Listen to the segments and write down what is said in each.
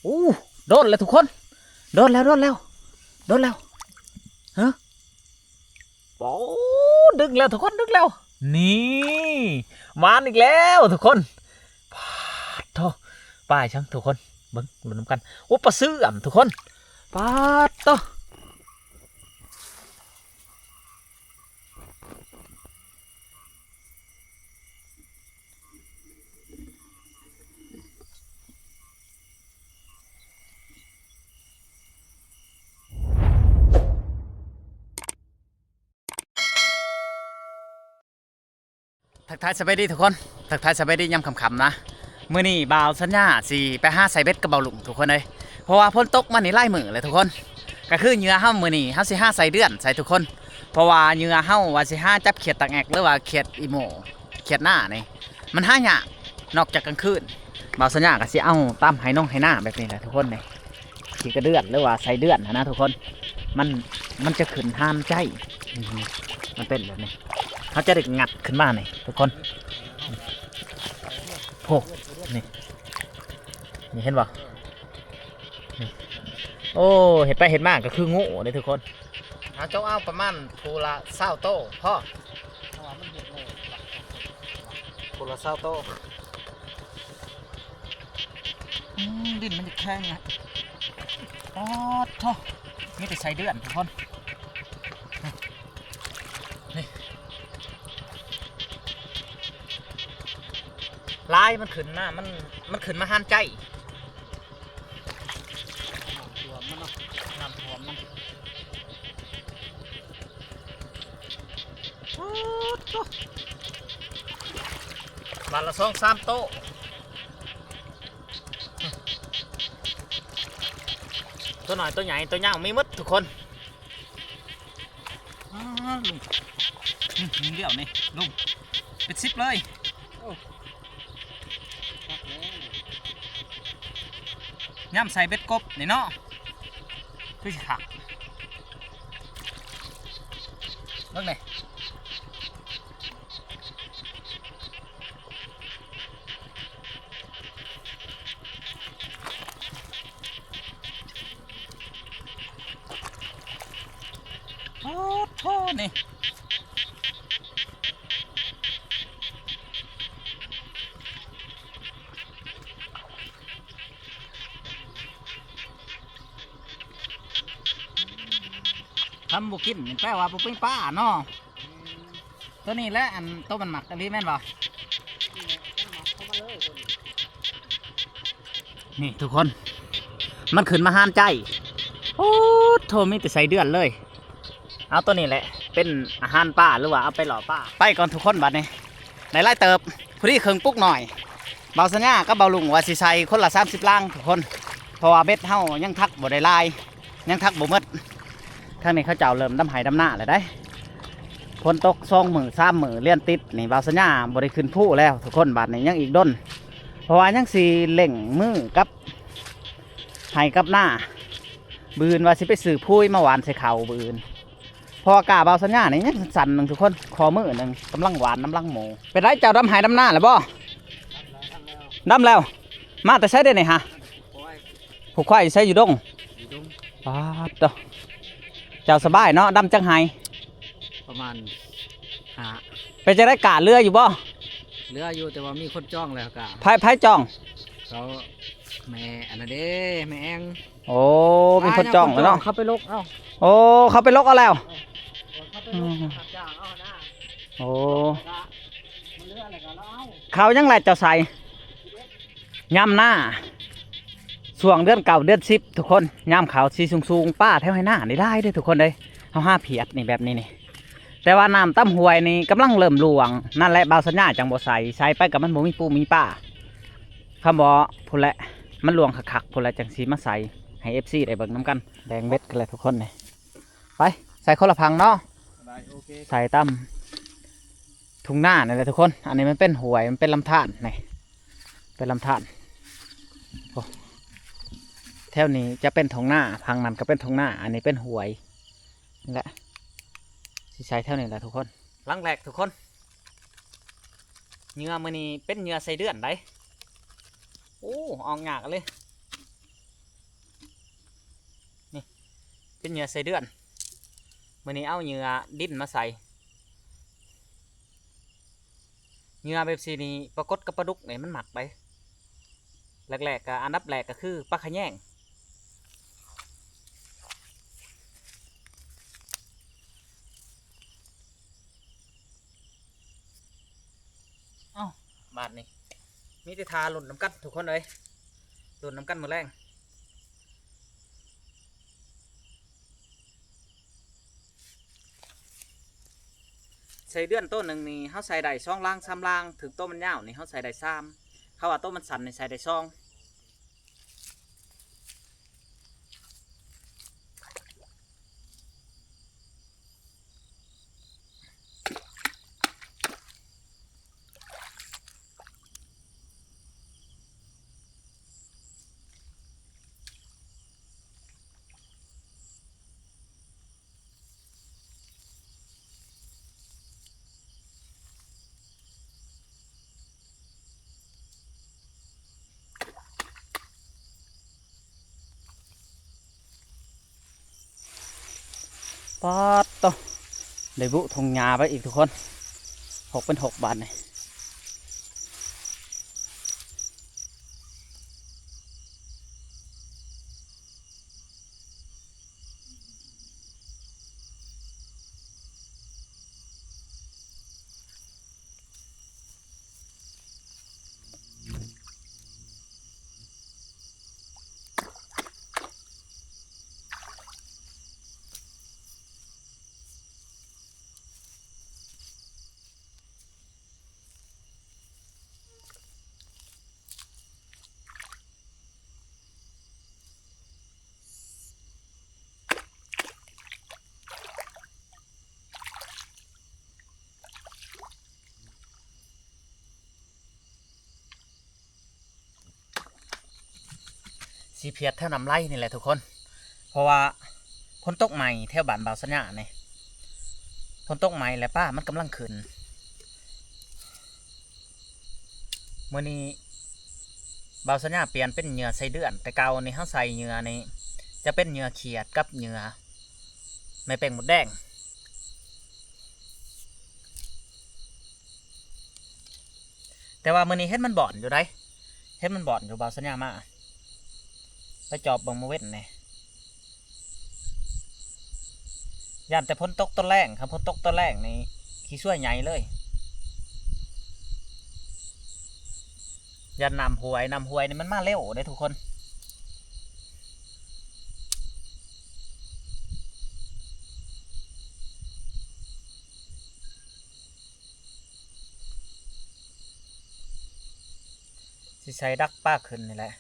ໂອ້ ໂດນແລ້ວທຸກຄົນ ໂດນແລ້ວ ໂດນແລ້ວ ໂດນແລ້ວ ຮະ ໂອ້ ດຶງແລ້ວທຸກຄົນ ດຶງແລ້ວ ນີ້ ມາອີກແລ້ວທຸກຄົນ ປາດໂທ້ ປາຫຍັງທຸກຄົນ ເບິ່ງ ລຸ້ນນຳກັນ ໂອ້ ປາເຊື່ອມທຸກຄົນ ປາດໂທ້. ທັກທາຍສະບາຍດີທຸກຄົນ ທັກທາຍສະບາຍດີຍາມຄ່ຳໆນະ. ມື້ນີ້ບ່າວສັນຍາຊິໄປຫາໃສ່ເບັດກັບບ່າວລຸງທຸກຄົນເອີຍ ເພາະວ່າຝົນຕົກມານີ້ຫຼາຍມື້ແລ້ວທຸກຄົນ. ກໍຄືເຫຍື່ອເຮົາມື້ນີ້ ເຮົາຊິຫາໃສ່ເດືອນໃສ່ທຸກຄົນ ເພາະວ່າເຫຍື່ອເຮົາວ່າຊິຫາຈັບຂຽດຕັກແອກ ຫຼືວ່າຂຽດອີໂມ ຂຽດໜ້ານີ້ ມັນຫາຍາກ ນອກຈາກກາງຄືນ. ບ່າວສັນຍາກໍຊິເອົາຕາມໄຮ່ນົງໄຮ່ນາແບບນີ້ແຫຼະທຸກຄົນນີ້ ຂີ້ກະເດືອນ ຫຼືວ່າໃສ່ເດືອນຫັ້ນນະທຸກຄົນ ມັນ ມັນຈະຂຶ້ນຫານໃຈ ອື ມັນເປັນແບບນີ້ ເຮົາຈະໄດ້ງັດຂຶ້ນມານີ້ທຸກຄົນ ໂອ້ ນີ້ ນີ້ເຫັນບໍ່ ນີ້ ໂອ້ ເຮັດໄປເຮັດມາກໍຄືງູເດ້ທຸກຄົນ. ເຮົາຈະເອົາປະມານຜູ້ລະຊາວໂຕພໍ ເພາະວ່າມັນເຮັດແລ້ວ ຜູ້ລະຊາວໂຕ. ອືມ ດິນມັນຈະແຂງນະ ປາດໂທ້ ມີແຕ່ໃສ່ເດືອນທຸກຄົນ ນີ້ ລາຍມັນຂຶ້ນມາ ມັນ ມັນຂຶ້ນມາຫານໃຈ ນ້ຳຖ້ວມມັນເນາະ ນ້ຳຖ້ວມມັນ ປາດໂທ້ ບາດລະສອງສາມໂຕ ຕົວນ້ອຍ ຕົວໃຫຍ່ ຕົວຍາວ ມີໝົດທຸກຄົນ. ອ້າ ລຸງ ອື ຍິງດຽວນີ້ລຸງ ເປັນສິບເລີຍ ໂອ້ ຄັກແລ້ວ ຍາມໃສ່ເບັດກົບນີ້ເນາະ ຄືຊິຄັກ ເບິ່ງແດ່. ໂອ້ໂທ້ ນີ້ ຄັນບໍ່ກິນນີ້ແປວ່າບໍ່ເປັນປາເນາະ. ຕົວນີ້ແຫຼະ ອັນ ໂຕມັນໝັກອີ່ຫຼີແມ່ນບໍ່? ນີ້ທຸກຄົນ ມັນຂຶ້ນມາຫານໃຈ ໂອ້ໂທ້ ມີແຕ່ໄສ້ເດືອນເລີຍ. ເອົາ ຕົວນີ້ແຫຼະ ເປັນອາຫານປາ ຫຼືວ່າເອົາໄປຫຼໍ່ປາ. ໄປກ່ອນທຸກຄົນ ບາດນີ້ ໄດ້ຫຼາຍເຕີບ ພໍດີເຄິ່ງປຸກໜ້ອຍ. ບ່າວສັນຍາກັບບ່າວລຸງວ່າຊິໃສ່ຄົນລະສາມສິບລັງທຸກຄົນ ເພາະວ່າເບັດເຮົາຍັງທັກບໍ່ໄດ້ຫຼາຍ ຍັງທັກບໍ່ໝົດ. ທາງນີ້ເຂົາເຈົ້າເລີ່ມດຳໄຮ່ດຳນາແລ້ວເດ້. ຝົນຕົກສອງມື້ສາມມື້ລຽນຕິດນີ້ ບ່າວສັນຍາບໍ່ໄດ້ຂຶ້ນພູແລ້ວທຸກຄົນ. ບາດນີ້ຍັງອີກດົນ ເພາະວ່າຍັງຊິເລັ່ງມືກັບໄຮ່ກັບນາ. ມື້ອື່ນວ່າຊິໄປຊື້ປຸ໋ຍມາຫວ່ານໃສ່ເຂົ້າມື້ອື່ນ. ເພາະວ່າກ້າບ່າວສັນຍານີ້ຍັງສັ່ນໆໜຶ່ງທຸກຄົນ ຂໍ້ມືໜຶ່ງກຳລັງຫວ່ານນຳລັງໝູ່. ເປັນໃດເຈົ້າດຳໄຮ່ດຳນາແລ້ວບໍ່? ດຳແລ້ວ ດຳແລ້ວ. ມາແຕ່ໃສເດ້ນີ້ຫະ? ຜູກຄວາຍຢູ່ໃສ? ຢູ່ດົງ ຢູ່ດົງ. ປາດໂທ້ ເຈົ້າສະບາຍເນາະ. ດຳຈັກໄຮ່? ປະມານຫ້າ. ເປັນຈັ່ງໃດ ກ້າເຫຼືອຢູ່ບໍ່? ເຫຼືອຢູ່ ແຕ່ວ່າມີຄົນຈອງແລ້ວກ້າ. ໃຜ ໃຜຈອງ? ເຂົາ ແມ່ອັນນັ້ນເດ້ ແມ່ແອງ. ໂອ້ ມີຄົນຈອງແລ້ວເນາະ. ເຂົາໄປລົກເອົາ. ໂອ້ ເຂົາໄປລົກເອົາແລ້ວ. ເອີ ເຂົາໄປລົກ ອືມ ຮັບຈ້າງເອົານະ. ໂອ້ ມັນເຫຼືອແລ້ວກໍລາວເອົາ. ເຂົາຍັງແຫຼະເຈົ້າໃສ່ ຍາມໜ້າ ຊ່ວງເດືອນເກົ້າເດືອນສິບທຸກຄົນ ຍາມເຂົ້າສີສູງໆ ປາແຖວໄຮ່ນານີ້ຫຼາຍເດ້ທຸກຄົນເອີຍ. ເຮົາຫາຜຽດນີ້ແບບນີ້ນີ້ ແຕ່ວ່ານ້ຳຕາມຫ້ວຍນີ້ກຳລັງເລີ່ມຫຼວງ. ນັ້ນແຫຼະ ບ່າວສັນຍາຈັ່ງບໍ່ໃສ່ ໃສ່ໄປກໍມັນບໍ່ມີປູມີປາ. ຄຳບໍ່ພຸ້ນແຫຼະ ມັນຫຼວງຄັກໆ ພຸ້ນແຫຼະ ຈັ່ງຊິມາໃສ່ໃຫ້ເອັຟຊີໄດ້ເບິ່ງນຳກັນ. ແບ່ງເບັດກັນແຫຼະທຸກຄົນນີ້. ໄປ ໃສ່ຄົນລະຝັ່ງເນາະ. ໄດ້ ໂອເຄ. ໃສ່ຕາມ ທົ່ງນານີ້ແຫຼະທຸກຄົນ. ອັນນີ້ມັນເປັນຫ້ວຍ ມັນເປັນລຳທານນີ້ ເປັນລຳທານ. ໂອ້ ແຖວນີ້ຈະເປັນທົ່ງນາ ຝັ່ງນັ້ນກໍເປັນທົ່ງນາ ອັນນີ້ເປັນຫ້ວຍ. ນີ້ແຫຼະ ຊິໃສ່ແຖວນີ້ແຫຼະທຸກຄົນ. ຫຼັງແລກທຸກຄົນ ເຫຍື່ອມື້ນີ້ເປັນເຫຍື່ອໄສ້ເດືອນໃດ໋. ໂອ້ ອອກຍາກເລີຍ. ປັນເຫຍື່ອໄສ້ເດືອນ. ມື້ນີ້ເອົາເຫຍື່ອດິນມາໃສ່. ເຫຍື່ອແບບຊີ້ນີ້ ປາກົດກັບປາດຸກນີ້ມັນມັກໄດ໋. ແລກໆ ກະອັນດັບແລກກະຄືປາຂະແຍງ. ເອົ້າ ບາດນີ້ມີແຕ່ຖ້າລຸ້ນນຳກັນທຸກຄົນເອີຍ, ລຸ້ນນຳກັນມື້ແລງ. ໄສ້ເດືອນໂຕໜຶ່ງນີ້ ເຮົາໃສ່ໄດ້ສອງລາງສາມລາງ, ຖືກໂຕມັນຍາວນີ້ ເຮົາໃສ່ໄດ້ສາມ, ຖ້າວ່າໂຕມັນສັ້ນນີ້ໃສ່ໄດ້ສອງ. ປາດໂຕ ໄດ້ບຸທົ່ງຫຍ້າໄປອີກທຸກຄົນ, ຫົກເປັນຫົກບາດນີ້. ຊິພຽດແຖວນ້ຳໄຫຼນີ້ແຫຼະທຸກຄົນ, ເພາະວ່າຝົນຕົກໃໝ່ແຖວບ້ານບ່າວສັນຍານີ້, ຝົນຕົກໃໝ່ແລ້ວປາມັນກຳລັງຂຶ້ນ. ມື້ນີ້ບ່າວສັນຍາປ່ຽນເປັນເຫຍື່ອໄສ້ເດືອນ, ແຕ່ເກົ່ານີ້ເຮົາໃສ່ເຫຍື່ອນີ້ຈະເປັນເຫຍື່ອຂຽດກັບເຫຍື່ອແມ່ແປ້ງມົດແດງ. ແຕ່ວ່າມື້ນີ້ເຫັນມັນບ່ອນຢູ່ໃດ, ເຫັນມັນບ່ອນຢູ່ ບ່າວສັນຍາມາ ໄປຈອບເບິ່ງມື້ເວັນນີ້. ຢ້ານແຕ່ຝົນຕົກຕອນແລງ, ຄັນຝົນຕົກຕອນແລງນີ້ຂີ້ຊວຍໃຫຍ່ເລີຍ, ຢ້ານນ້ຳຫ້ວຍ, ນ້ຳຫ້ວຍນີ້ມັນມາເລັວເດ້ທຸກຄົນ. ຊິໃສ່ດັກປາຂຶ້ນນີ້ແຫຼະ.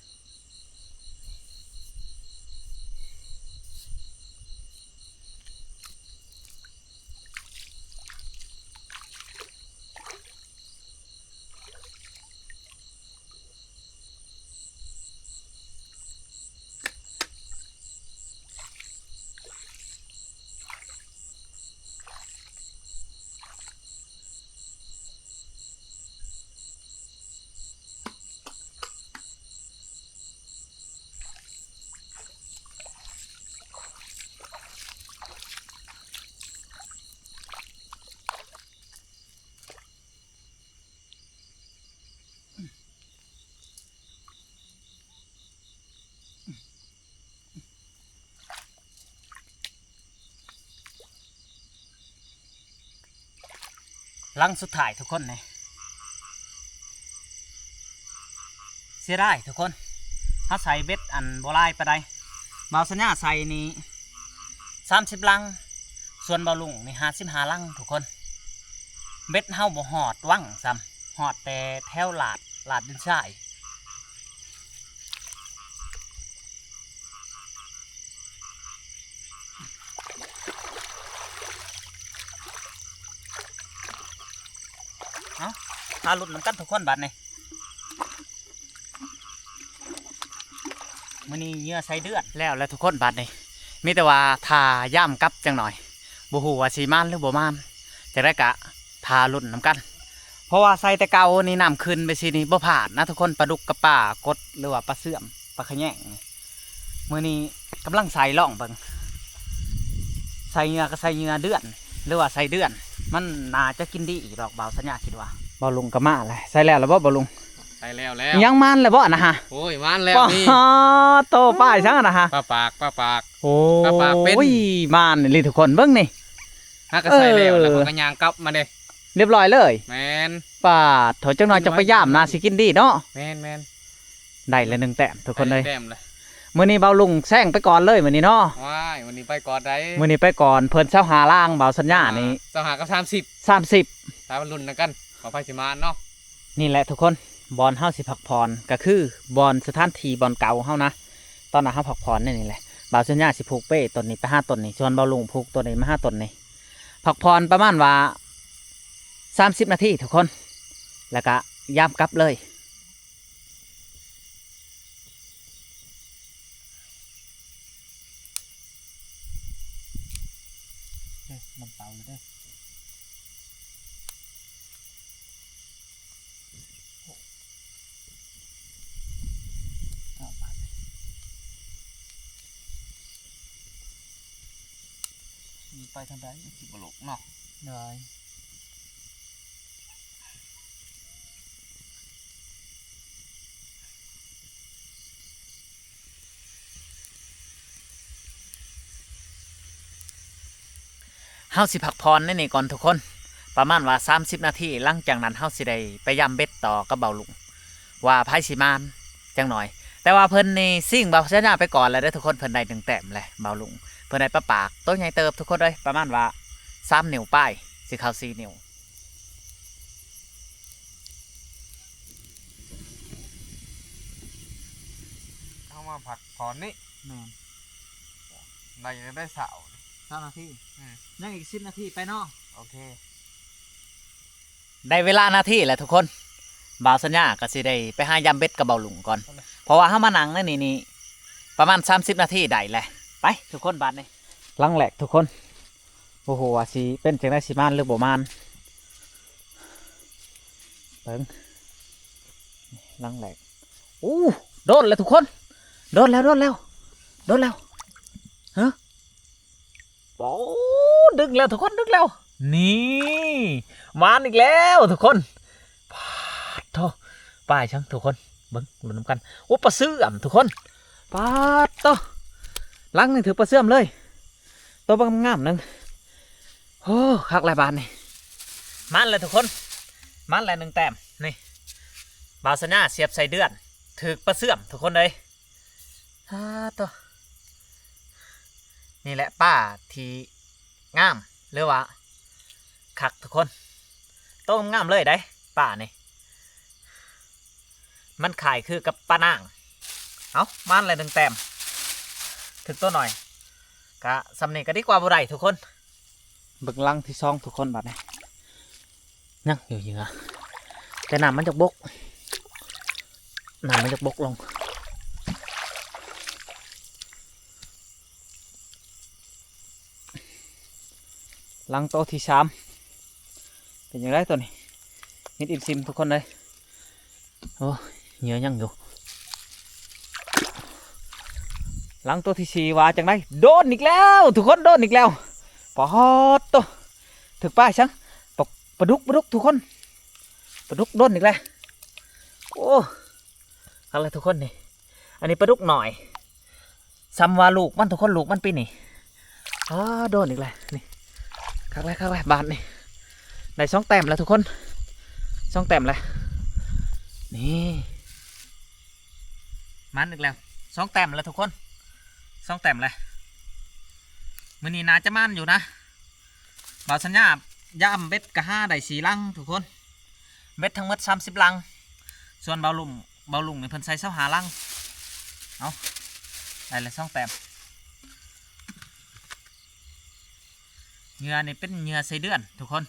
ຫຼັງສຸດທ້າຍທຸກຄົນນີ້. ເສຍດາຍທຸກຄົນ, ເຮົາໃສ່ເບັດອັນບໍ່ຫຼາຍປານໃດ. ບ່າວສັນຍາໃສ່ນີ້ສາມສິບລັງ, ສ່ວນບ່າວລຸງນີ້ຫ້າສິບຫ້າລັງທຸກຄົນ. ເບັດເຮົາບໍ່ຮອດວັງຊ້ຳ, ຮອດແຕ່ແຖວລາດ, ລາດດິນຊາຍ. ເອົ້າ ຖ້າລຸ້ນນຳກັນທຸກຄົນບາດນີ້. ມື້ນີ້ເຫຍື່ອໄສ້ເດືອນແລ້ວແຫຼະທຸກຄົນບາດນີ້, ມີແຕ່ວ່າຖ້າຍາມກັບຈັກໜ່ອຍ, ບໍ່ຮູ້ວ່າຊິໝານຫຼືບໍ່ໝານ, ຈັ່ງໃດກະຖ້າລຸ້ນນຳກັນ. ເພາະວ່າໃສ່ແຕ່ເກົ່ານີ້ນ້ຳຂຶ້ນໄປຊີ້ນີ້ບໍ່ພາດນະທຸກຄົນ, ປາດຸກກັບປາກົດ ຫຼືວ່າປາເຊື່ອມ, ປາຂະແຍງ. ມື້ນີ້ກຳລັງໃສ່ລອງເບິ່ງ. ໃສ່ເຫຍື່ອກໍໃສ່ເຫຍື່ອເດືອນ ຫຼືວ່າໃສ່ເດືອນ ມັນໜ້າຈະກິນດີອີກດອກ ບ່າວສັນຍາຄິດວ່າ. ບ່າວລຸງກໍມາແລ້ວ ໃສ່ແລ້ວລະບໍ່ບ່າວລຸງ? ໃສ່ແລ້ວແລ້ວ. ຍັງມານລະບໍ່ນະຮະ? ໂອ້ຍ ມານແລ້ວນີ້. ໂຕ ປາຫຍັງນະຮະ? ປາປາກ ປາປາກ. ໂອ້ ປາປາກເປັນ ມານອີ່ຫຼີທຸກຄົນ ເບິ່ງນີ້. ຫາກໍໃສ່ແລ້ວ ເອີ ແລ້ວເພິ່ນກໍຍ່າງກັບມາເດ້ ຮຽບຮ້ອຍເລີຍ. ແມ່ນ. ປາດໂທ້ ຈັກໜ່ອຍຈັ່ງໄປຢາມນະ ຊິກິນດີເນາະ. ແມ່ນໆ. ໄດ້ລະໜຶ່ງແຕ້ມທຸກຄົນເອີຍ ໄດ້ໜຶ່ງແຕ້ມລະ. ມື້ນີ້ບ່າວລຸງແຊງໄປກ່ອນເລີຍມື້ນີ້ເນາະ. ວ້າຍ ມື້ນີ້ໄປກ່ອນໃດ໋ ມື້ນີ້ໄປກ່ອນ. ເພິ່ນຊາວຫ້າລາງ ບ່າວສັນຍານີ້ ອ່າ ຊາວຫ້າກັບສາມສິບ ສາມສິບ ຖ້າມາລຸ້ນນຳກັນວ່າໃຜຊິມາເນາະ. ນີ້ແຫຼະທຸກຄົນ ບ່ອນເຮົາຊິພັກຜ່ອນ ກໍຄືບ່ອນສະຖານທີ່ບ່ອນເກົ່າເຮົານະ. ຕອນນັ້ນເຮົາພັກຜ່ອນໃນນີ້ແຫຼະ ບ່າວສັນຍາຊິຜູກເປ້ຕົ້ນນີ້ໄປຫາຕົ້ນນີ້ ສ່ວນບ່າວລຸງຜູກຕົ້ນນີ້ມາຫາຕົ້ນນີ້. ພັກຜ່ອນປະມານວ່າສາມສິບນາທີທຸກຄົນ ແລ້ວກະຢາມກັບເລີຍ. ເດ້ ມັນເຕົາຢູ່ເດ້. ເອົາບາດນີ້ ຊິໄປທາງໃດ ຊິບໍ່ຫຼົກເນາະ. ໂດຍ. ເຮົາຊິພັກຜ່ອນໃນນີ້ກ່ອນທຸກຄົນ ປະມານວ່າສາມສິບນາທີ ຫຼັງຈາກນັ້ນເຮົາຊິໄດ້ໄປຢາມເບັດຕໍ່ກັບບ່າວລຸງ ວ່າໃຜຊິມານຈັກໜ່ອຍ. ແຕ່ວ່າເພິ່ນນີ້ຊິງບ່າວສັນຍາໄປກ່ອນແລ້ວເດີທຸກຄົນ ເພິ່ນໄດ້ໜຶ່ງແຕ້ມແລ້ວ ບ່າວລຸງ ເພິ່ນໄດ້ປາປາກໂຕໃຫຍ່ເຕີບທຸກຄົນເອີຍ ປະມານວ່າສາມນິ້ວປາຍ ຊິເຂົ້າສີ່ນິ້ວ. ເຮົາມາພັກຜ່ອນນີ້ ແມ່ນ ໄດ້ ໄດ້ຊາວ ຊາວນາທີ. ອືມ ຍັງອີກສິບນາທີໄປເນາະ. ໂອເຄ ໄດ້ເວລານາທີແລ້ວທຸກຄົນ ບ່າວສັນຍາກໍຊິໄດ້ໄປຫາຢາມເບັດກັບບ່າວລຸງກ່ອນ ເພາະວ່າເຮົາມານັ່ງໃນນີ້ນີ້ປະມານສາມສິບນາທີໄດ້ແຫຼະ. ໄປທຸກຄົນ ບາດນີ້ ຫຼັງແລກທຸກຄົນ. ບໍ່ຮູ້ວ່າຊິເປັນຈັ່ງໃດ ຊິມານຫຼືບໍ່ມານ ເບິ່ງ ຫຼັງແລກ. ໂອ້ ໂດນແລ້ວທຸກຄົນ ໂດນແລ້ວ ໂດນແລ້ວ ໂດນແລ້ວ. ຮະ ໂອ້ ດຶງແລ້ວທຸກຄົນ ດຶງແລ້ວ. ນີ້ ມານອີກແລ້ວທຸກຄົນ. ປາດໂທ້ ປາຫຍັງທຸກຄົນ ເບິ່ງ ລຸ້ນນຳກັນ. ໂອ້ ປາເຊື່ອມທຸກຄົນ. ປາດໂທ້ ຫຼັງນີ້ຖືກປາເຊື່ອມເລີຍ ໂຕບັກງາມໜຶ່ງ. ໂອ້ ຄັກແລ້ວບາດນີ້ ມານແລ້ວທຸກຄົນ ມານແລ້ວໜຶ່ງແຕ້ມ. ນີ້ ບ່າວສັນຍາສຽບໃສ່ເດືອນ ຖືກປາເຊື່ອມທຸກຄົນເອີຍ. ອາໂຕ ນີ້ແຫຼະປາທີ່ງາມ ຫຼືວ່າຄັກທຸກຄົນ ໂຕງາມເລີຍເດ້ ປານີ້ ມັນຄ້າຍຄືກັບປານາງ. ເອົ້າ ມານແລ້ວໜຶ່ງແຕ້ມ ຖືກໂຕໜ້ອຍ ກະສ່ຳນີ້ກະດີກວ່າບໍ່ໄດ້ທຸກຄົນ. ເບິ່ງຫຼັງທີສອງທຸກຄົນ ບາດນີ້ ຍັງຢູ່ເຫຍື່ອ ແຕ່ນ້ຳມັນຢາກບົກ ນ້ຳມັນຢາກບົກລົງ. ຫຼັງໂຕທີສາມ ເປັນຈັ່ງໃດໂຕນີ້? ມິດອີ່ມຊິມທຸກຄົນເອີຍ. ໂອ້ ເຫຍື່ອຍັງຢູ່. ຫຼັງໂຕທີສີ່ວ່າຈັ່ງໃດ? ໂດນອີກແລ້ວທຸກຄົນ ໂດນອີກແລ້ວ. ປາດໂຕ ຖືກປາຫຍັງ? ປາ ປາດຸກ ປາດຸກທຸກຄົນ ປາດຸກໂດນອີກແລ້ວ. ໂອ້ ຄັກແລ້ວທຸກຄົນນີ້ ອັນນີ້ປາດຸກນ້ອຍ ສ່ຳວ່າລູກມັນທຸກຄົນ ລູກມັນປີນີ້. ອ້າ ໂດນອີກແລ້ວນີ້ ຄັກແລ້ວ ຄັກແລ້ວ ບາດນີ້ ໄດ້ສອງແຕ້ມແລ້ວທຸກຄົນ ສອງແຕ້ມແລ້ວ. ນີ້ ມານອີກແລ້ວ ສອງແຕ້ມແລ້ວທຸກຄົນ ສອງແຕ້ມແລ້ວ. ມື້ນີ້ໜ້າຈະມານຢູ່ນະ ບ່າວສັນຍາຢາມເບັດກະຫາໄດ້ສີ່ຫຼັງທຸກຄົນ ເບັດທັງໝົດສາມສິບຫຼັງ ສ່ວນບ່າວລຸງ ບ່າວລຸງນີ້ເພິ່ນໃສ່ຊາວຫ້າຫຼັງ. ເອົາ ໄດ້ແລ້ວສອງແຕ້ມ. ເຫຍື່ອນີ້ເປັນເຫຍື່ອໄສ້ເດືອນທຸກຄົນ.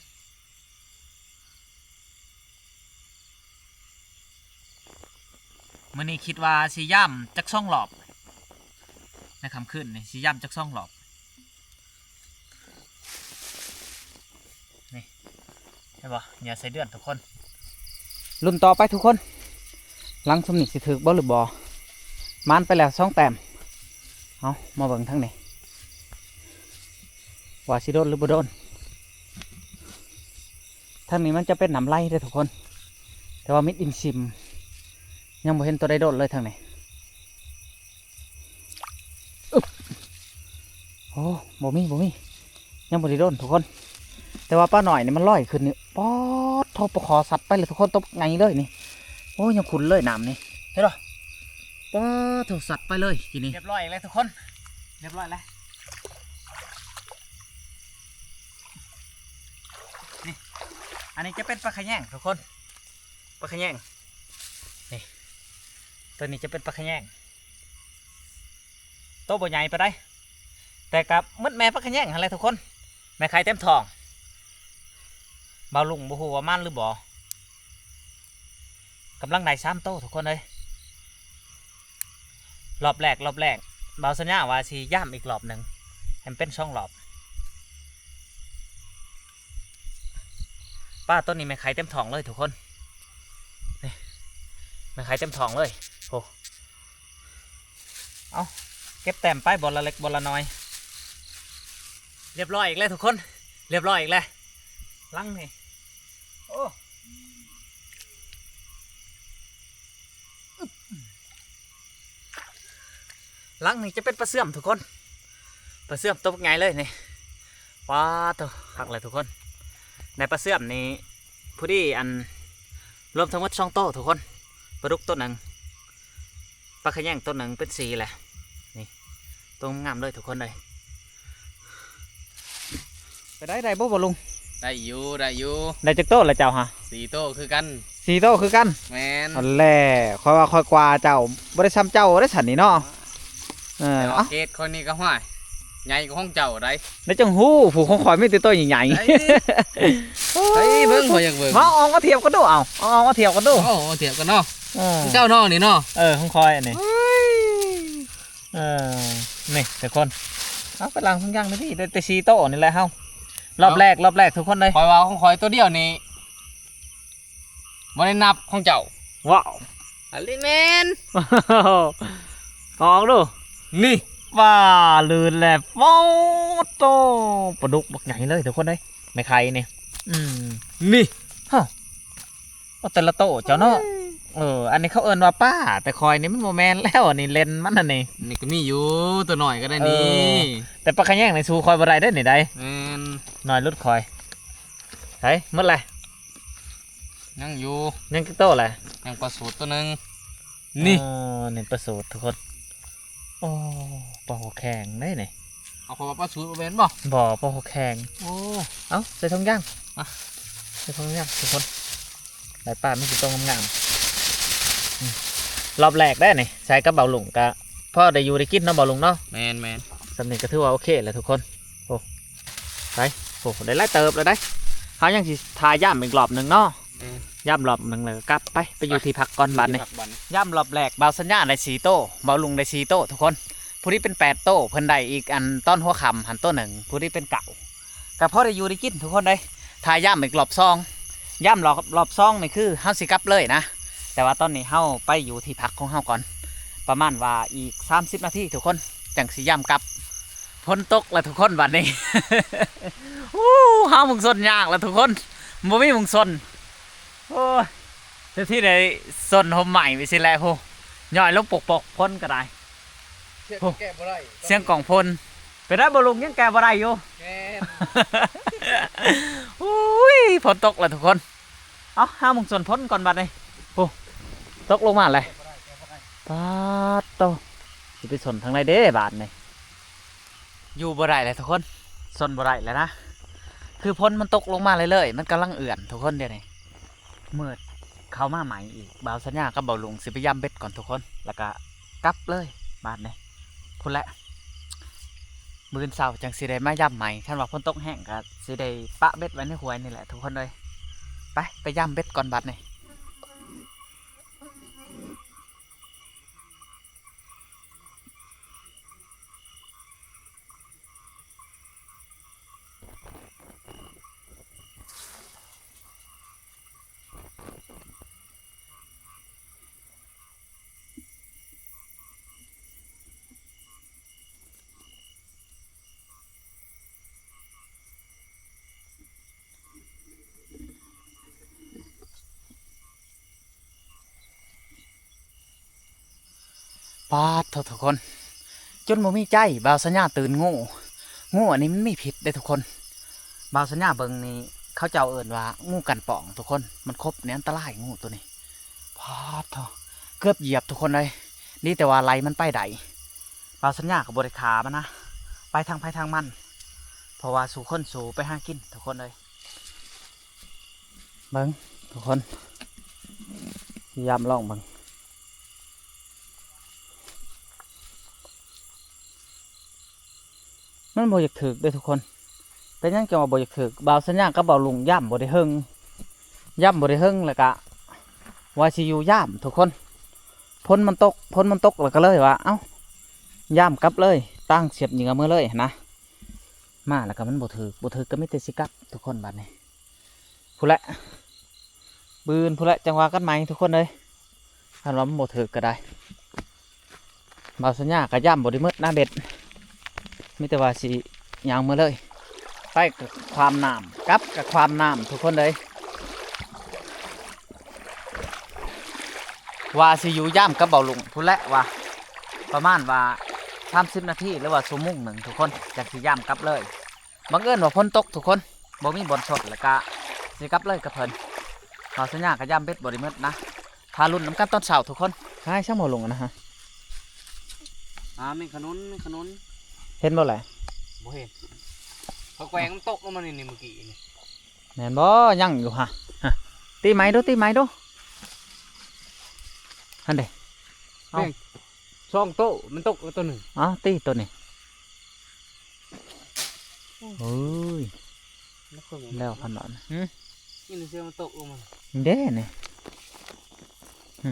ມື້ນີ້ຄິດວ່າຊິຢາມຈັກສອງລອບ ໃນຄ່ຳຄືນນີ້ ຊິຢາມຈັກສອງລອບ. ນີ້ ເຫັນບໍ່? ເຫຍື່ອໄສ້ເດືອນທຸກຄົນ ລຸ້ນຕໍ່ໄປທຸກຄົນ ຫຼັງຊຸມນີ້ຊິຖືກບໍ່ຫຼືບໍ່? ມານໄປແລ້ວສອງແຕ້ມ. ເອົາ ມາເບິ່ງທາງນີ້. ວ່າຊິໂດນຫຼືບໍ່ໂດນ. ທາງນີ້ມັນຈະເປັນນ້ຳໄຫຼເດ້ທຸກຄົນ ແຕ່ວ່າມິດອິນຊິມ ຍັງບໍ່ເຫັນຕົວໃດໂດນເລີຍທາງນີ້. ອຶບ ໂອ້ ບໍ່ມີ ບໍ່ມີ ຍັງບໍ່ໄດ້ໂດນທຸກຄົນ. ແຕ່ວ່າປານ້ອຍນີ້ມັນລອຍຂຶ້ນນີ້ ປາດໂທ້ ປາຄໍສັດໄປເລີຍທຸກຄົນ ໂຕບັກໃຫຍ່ເລີຍນີ້. ໂອ້ ຍັງຂຸ້ນເລີຍນ້ຳນີ້ ເຫັນບໍ່? ປາດໂທ້ ສັດໄປເລີຍກີ້ນີ້. ຮຽບຮ້ອຍແລ້ວທຸກຄົນ ຮຽບຮ້ອຍແລ້ວ. ນີ້ ອັນນີ້ຈະເປັນປາຂະແຍງທຸກຄົນ ປາຂະແຍງ ນີ້ ຕົວນີ້ຈະເປັນປາຂະແຍງ ໂຕບໍ່ໃຫຍ່ປານໃດ ແຕ່ກໍໝົດແມ່ປາຂະແຍງຫັ້ນແຫຼະທຸກຄົນ ແມ່ໄຂ່ເຕັມທ້ອງ. ບ່າວລຸງບໍ່ຮູ້ວ່າມັນຫຼືບໍ່ ກຳລັງໄດ້ສາມໂຕທຸກຄົນເອີຍ. ລອບແລກ ລອບແລກ ບ່າວສັນຍາວ່າຊິຢາມອີກລອບໜຶ່ງ ໃຫ້ມັນເປັນສອງລອບ. ປາ ຕົວນີ້ແມ່ໄຂ່ເຕັມທ້ອງເລີຍທຸກຄົນ ນີ້ ແມ່ໄຂ່ເຕັມທ້ອງເລີຍ. ໂອ້ ເອົາ ເກັບແຕ້ມໄປ ບ່ອນລະເລັກບ່ອນລະນ້ອຍ. ຮຽບຮ້ອຍອີກແລ້ວທຸກຄົນ ຮຽບຮ້ອຍອີກແລ້ວ ຫຼັງນີ້ ໂອ້ ຫຼັງນີ້ຈະເປັນປາເຊື່ອມທຸກຄົນ ປາເຊື່ອມໂຕບັກໃຫຍ່ເລີຍນີ້. ປາດໂທ້ ຄັກເລີຍທຸກຄົນ ໄດ້ປາເຊື່ອມນີ້ພໍດີ ອັນ ລວມທັງໝົດສອງໂຕທຸກຄົນ ປາດຸກໂຕໜຶ່ງ ປາຂະແຍງໂຕໜຶ່ງ ເປັນສີ່ແຫຼະ ນີ້ ໂຕງາມເລີຍທຸກຄົນເອີຍ. ໄປໄດ້ ໄດ້ບໍ່ ບໍ່ລຸງ? ໄດ້ຢູ່ ໄດ້ຢູ່. ໄດ້ຈັກໂຕລະເຈົ້າຫະ? ສີ່ໂຕຄືກັນ. ສີ່ໂຕຄືກັນ? ແມ່ນ. ອັນແຫຼະ ຂ້ອຍວ່າຂ້ອຍກວ່າເຈົ້າ ບໍ່ໄດ້ຊ່ຳເຈົ້າໄດ້ຊັ້ນນີ້ເນາະ. ເອີ ເອົ້າ ເຂດຂ້ອຍນີ້ກໍ ຫ້ວຍ ໃຫຍ່ກວ່າຂອງເຈົ້າໃດ໋. ໄດ້ຈັ່ງຮູ້ ຜູ້ຂອງຂ້ອຍມີແຕ່ໂຕໃຫຍ່ໆ. ໄດ້ ເອີ ເບິ່ງ ຂ້ອຍຢາກເບິ່ງ. ມາ ເອົາອອກມາທຽບກັນດູ ເອົາ ເອົາອອກມາທຽບກັນດູ. ເອົາ ເອົາມາທຽບກັນເນາະ. ເອີ ຂອງເຈົ້າເນາະນີ້ເນາະ. ເອີ ຂອງຂ້ອຍອັນນີ້. ເອີ ເອີ ນີ້ທຸກຄົນ ເອົາໄປລ້າງທຸງຢາງເລີຍ ໄດ້ແຕ່ສີ່ໂຕນີ້ແຫຼະເຮົາ. ລອບແລກ ລອບແລກທຸກຄົນເອີຍ. ຂ້ອຍວ່າຂອງຂ້ອຍໂຕດຽວນີ້ ບໍ່ໄດ້ນັບຂອງເຈົ້າ. ວ້າວ ອັນນີ້ແມ່ນ. ເອົາອອກດູ. ນີ້ ປາ ລື່ນແລ້ວ. ໂອ້ໂຕ ປາດຸກບັກໃຫຍ່ເລີຍທຸກຄົນເອີຍ ແມ່ໄຂ່ນີ້. ອືມ ນີ້ ຮະ ໂອ້ ແຕ່ລະໂຕເຈົ້າເນາະ. ໂອ້ຍ ເອີ ອັນນີ້ເຂົາເອີ້ນວ່າປາ ແຕ່ຂ້ອຍນີ້ມັນບໍ່ແມ່ນແລ້ວ ອັນນີ້ເຫຼັ້ນມັນອັນນີ້. ນີ້ກໍມີຢູ່ ໂຕນ້ອຍກໍໄດ້ນີ້. ເອີ ແຕ່ປາຂະແຍງນີ້ສູ້ຂ້ອຍບໍ່ໄດ້ເດ້ນີ້ໃດ໋. ແມ່ນ ນ້ອຍຫຼຸດຂ້ອຍ. ໃສ ໝົດແລ້ວ? ຍັງຢູ່. ຍັງຈັກໂຕແຫຼະ? ຍັງປາສູດໂຕໜຶ່ງ. ນີ້ ອໍ ນີ້ປາສູດທຸກຄົນ. ໂອ້ ປາຫົວແຂງເດ້ນີ້. ເອົາ ເຂົາວ່າປາສູດບໍ່ແມ່ນບໍ່? ບໍ່ ປາຫົວແຂງ. ໂອ້ ເອົາ ໃສ່ຖົງຢາງ ມາ ໃສ່ຖົງຢາງທຸກຄົນ. ໄດ້ປາມີແຕ່ໂຕງາມໆ. ອືມ ລອບແລກເດ້ນີ້ ໃສ່ກັບບ່າວລຸງກະພໍໄດ້ຢູ່ໄດ້ກິນເນາະ ບ່າວລຸງເນາະ. ແມ່ນໆ ສ່ຳນີ້ກໍຖືວ່າໂອເຄແລ້ວທຸກຄົນ. ໂອ້ ໄປ ໂອ້ ໄດ້ຫຼາຍເຕີບແລ້ວໄດ໋. ເຮົາຍັງຊິຖ້າຢາມອີກລອບໜຶ່ງເນາະ. ແມ່ນ ຢາມລອບໜຶ່ງແລ້ວກໍກັບໄປ ໄປຢູ່ທີ່ພັກກ່ອນບາດນີ້. ທີ່ພັກບາດນີ້ ຢາມລອບແລກ ບ່າວສັນຍາໄດ້ສີ່ໂຕ ບ່າວລຸງໄດ້ສີ່ໂຕທຸກຄົນ. ຜູ້ນີ້ເປັນແປດໂຕ ເພິ່ນໄດ້ອີກອັນຕອນຫົວຄ່ຳຫັ້ນໂຕໜຶ່ງ ຜູ້ນີ້ເປັນເກົ້າ. ກໍພໍໄດ້ຢູ່ໄດ້ກິນທຸກຄົນເດ້. ຖ້າຢາມອີກລອບສອງ ຢາມລອບ ລອບສອງນີ້ຄືເຮົາຊິກັບເລີຍນະ ແຕ່ວ່າຕອນນີ້ເຮົາໄປຢູ່ທີ່ພັກຂອງເຮົາກ່ອນ ປະມານວ່າອີກສາມສິບນາທີທຸກຄົນ ຈັ່ງຊິຢາມກັບ. ຝົນຕົກແລ້ວທຸກຄົນບາດນີ້. ໂອ້ ຫາໝ່ອງຊົນຍາກແລ້ວທຸກຄົນ ບໍ່ມີໝ່ອງຊົນ. ໂອ້ຍ ແຕ່ທີ່ໄດ້ຊົນຮົ່ມໄມ້ໄປຊີ້ແຫຼະ ໂຫ ຍ້ອຍລົງປົກໆ ຝົນກໍໄດ້. ສຽງກໍແກ້ບໍ່ໄດ້ ສຽງກອງຝົນ. ເປັນໄດ້ບໍ່ລຸງ ຍັງແກ້ບໍ່ໄດ້ຢູ່? ແມ່ນ. ໂອ້ຍ ຝົນຕົກແລ້ວທຸກຄົນ. ເອົາ ຫາໝ່ອງຊົນຝົນກ່ອນບາດນີ້. ໂອ້ ຕົກລົງມາແລ້ວ. ປາດໂຕ ຊິໄປຊົນທາງໃດເດ້ບາດນີ້? ຢູ່ບໍ່ໄດ້ແລ້ວທຸກຄົນ ຊົນບໍ່ໄດ້ແລ້ວນະ. ຄືຝົນມັນຕົກລົງມາເລື້ອຍໆ ມັນກຳລັງເອື້ອນທຸກຄົນດຽວນີ້. ມືດເຂົ້າມາໃໝ່ອີກ. ບ່າວສັນຍາກັບບ່າວລຸງຊິໄປຢາມເບັດກ່ອນທຸກຄົນ ແລ້ວກະກັບເລີຍບາດນີ້. ພຸ້ນແຫຼະ ມື້ອື່ນເຊົ້າຈັ່ງຊິໄດ້ມາຢາມໃໝ່. ຄັນວ່າຝົນຕົກແຮງກະຊິໄດ້ປະເບັດໄວ້ໃນຫ້ວຍນີ້ແຫຼະທຸກຄົນເອີຍ. ໄປ ໄປຢາມເບັດກ່ອນບາດນີ້. ປາດໂທ້ ທຸກຄົນ ຈົນບໍ່ມີໃຈ ບ່າວສັນຍາຕື່ນງູ. ງູອັນນີ້ມັນມີພິດເດ້ທຸກຄົນ. ບ່າວສັນຍາເບິ່ງນີ້ ເຂົາເຈົ້າເອີ້ນວ່າງູກັນປ່ອງທຸກຄົນ. ມັນຄົບນີ້ອັນຕະລາຍ ງູໂຕນີ້. ປາດໂທ້ ເກືອບຢຽບທຸກຄົນເອີຍ. ດີແຕ່ວ່າໄລ່ມັນໄປໄດ້. ບ່າວສັນຍາກໍບໍ່ໄດ້ຂ້າມັນນະ ໄປທາງໃຜທາງມັນ ເພາະວ່າສູ່ຄົນສູ່ໄປຫາກິນທຸກຄົນເອີຍ. ເບິ່ງທຸກຄົນ ຊິຢາມລອງເບິ່ງ. ມັນບໍ່ຢາກຖືກເດ້ທຸກຄົນ. ເປັນຫຍັງຈັ່ງວ່າບໍ່ຢາກຖືກ? ບ່າວສັນຍາກັບບ່າວລຸງຢາມບໍ່ໄດ້ເຫິງ ຢາມບໍ່ໄດ້ເຫິງ ແລ້ວກະວ່າຊິຢູ່ຢາມທຸກຄົນ. ຝົນມັນຕົກ ຝົນມັນຕົກ ແລ້ວກໍເລີຍວ່າ ເອົ້າ ຢາມກັບເລີຍ ຕາງສຽບເຫຍື່ອເມືອເລີຍຫັ້ນນະ. ມາແລ້ວກໍມັນບໍ່ຖືກ ບໍ່ຖືກກໍມີແຕ່ຊິກັບທຸກຄົນບາດນີ້. ພຸ້ນແຫຼະ ບືນພຸ້ນແຫຼະ ຈັ່ງວ່າກັນໃໝ່ທຸກຄົນເອີຍ. ຄັນວ່າມັນບໍ່ຖືກກໍໄດ້ ບ່າວສັນຍາກໍຢາມບໍ່ໄດ້ໝົດນະເບັດ ມີແຕ່ວ່າຊິຍ່າງເມືອເລີຍ. ໄປກໍຄວາມນ້ຳ ກັບກໍຄວາມນ້ຳທຸກຄົນເອີຍ. ວ່າຊິຢູ່ຢາມກັບບ່າວລຸງພຸ້ນແຫຼະວ່າ ປະມານວ່າສາມສິບນາທີ ຫຼືວ່າຊົ່ວໂມງໜຶ່ງທຸກຄົນ ຈັກຊິຢາມກັບເລີຍ. ບັງເອີນວ່າຝົນຕົກທຸກຄົນ ບໍ່ມີບ່ອນຊົດ ແລ້ວກະຊິກັບເລີຍກັບເພິ່ນ. ບ່າວສັນຍາກໍຢາມເບັດບໍ່ໄດ້ໝົດນະ. ຖ້າລຸ້ນນຳກັນຕອນເຊົ້າທຸກຄົນ. ຫາຫຍັງບໍ່ລົງນະ? ຫາ ຫາແມງຂະໜູນ ແມງຂະໜູນ. ເຫັນບໍ່ແຫຼະ? ບໍ່ເຫັນ. ຂ້ອຍແກວ່ງມັນຕົກລົງມານີ້ ນີ້ເມື່ອກີ້ນີ້. ແມ່ນບໍ່? ຍັງຢູ່ຫະ. ຫະ ຕີໃໝ່ດູ ຕີໃໝ່ດູ. ຫັ້ນເດ້. ເອົ້າ ແມ່ນ ສອງໂຕ ມັນຕົກແລ້ວໂຕໜຶ່ງ. ເອົ້າ ຕີໂຕນີ້. ໂອ້ຍ ແລ້ວຂະໜາດ. ຫຶ ນີ້ເສືອມັນຕົກລົງມາເດ້ນີ້. ຫຶ